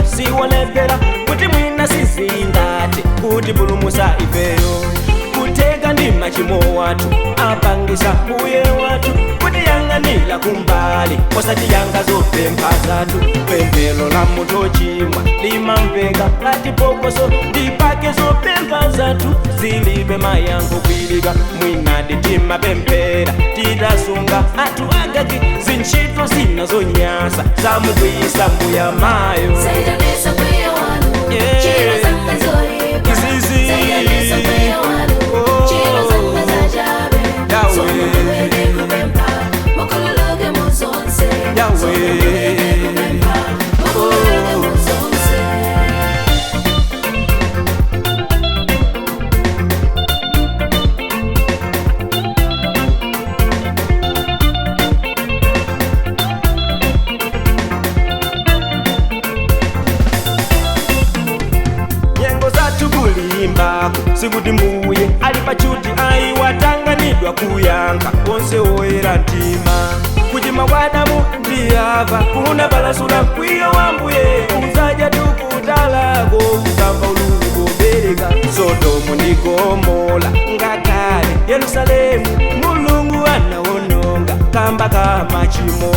Siwolephera kuti mwina sizingati kuti pulumusa ifeyo. Kuteka ndi machimo wathu apangisa mbuye wathu kuti yang'anira kumbali osati yanga zopempha zathu. Pemphero la munthu ochimwa limamveka ngati phokoso, ndipake zopempha zathu zilibe mayankho kwilika. Mwinadi timapemphera titasunga athu akaki zintchito zina zonyasa zamukwiyisa mbuya mayo. Saitanisa mkwiyo wanu, Yeah. chiro zanga zoipa. Izizi. Saitanisa mkwiyo wanu, Oh. chiro zanga zachabe. Yahweh. Somukuye ndikupempha, mukhululuke muzonse. Yahweh. Somukuye ndikupempha, mukhululuke muzonse. Nyengo zathu kulimbako sikuti mbuye ali pachuti ayiwatanganidwa kuyankha onse woyera mtima. Kuchimwa kwa Adamu ndi Ava kunapalasula mkwiyo wa mbuye, uzaja tukutalako kuzamva ululu kubereka. Sodomu ndi Gomora ngakhale Yerusalemu Mulungu anawononga kamba ka machimo.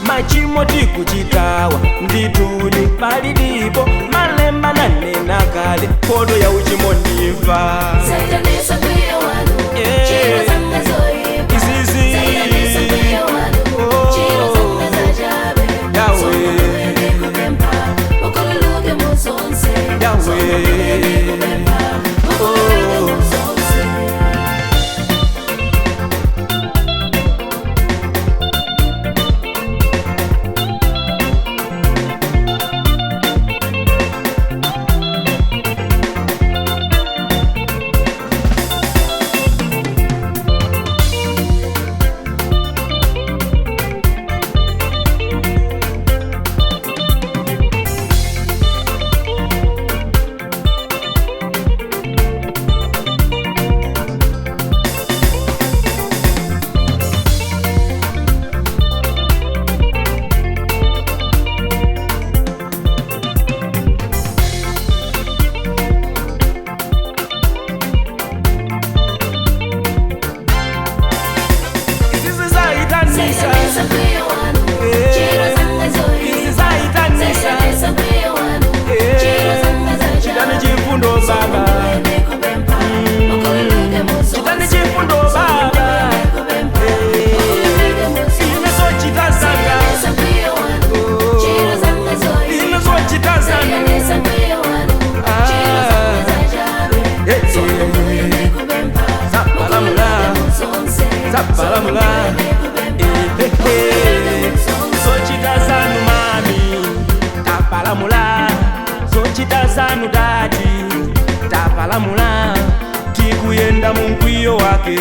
Machimo tikuchitawa ndithudi palilipo malemba nanena kale photo ya uchimo ndimfa. Saitanisa mkwiyo wanu, Yeah. chiro zanga zoipa. Izizi. Saitanisa mkwiyo wanu, Oh. chiro zanga zachabe. Yahweh. Somukuye ndikupempha, mukhululuke muzonse. Yahweh. Somukuye ndikupempha, mukhululuke Oh. muzonse. Izizi zayitanisa. Saitanisa mkwiyo wanu, Yeah. chiro zanga zoipa. Izizi zayitanisa. Saitanisa mkwiyo wanu, Yeah. chiro zanga zachabe. Chitani chifundo baba. Somukuye ndikupempha, mukhululuke muzonse. Chitani chifundo baba. Somukuye ndikupempha, mukhululuke muzonse. Ine sochita zanga. Saitanisa mkwiyo wanu, chiro zanga zoipa. Ine sochita zanga. Saitanisa mkwiyo wanu, chiro zanga zachabe. Eh, eh. Somukuye ndikupempha, Zapalamula. mukhululuke muzonse. Zapalamula. Somukuye ndikupempha, Eh, eh, mukhululuke eh. muzonse. Sochita zanu mami tapalamula, sochita zanu dati tapalamula, tikuyenda mu mkwiyo wake.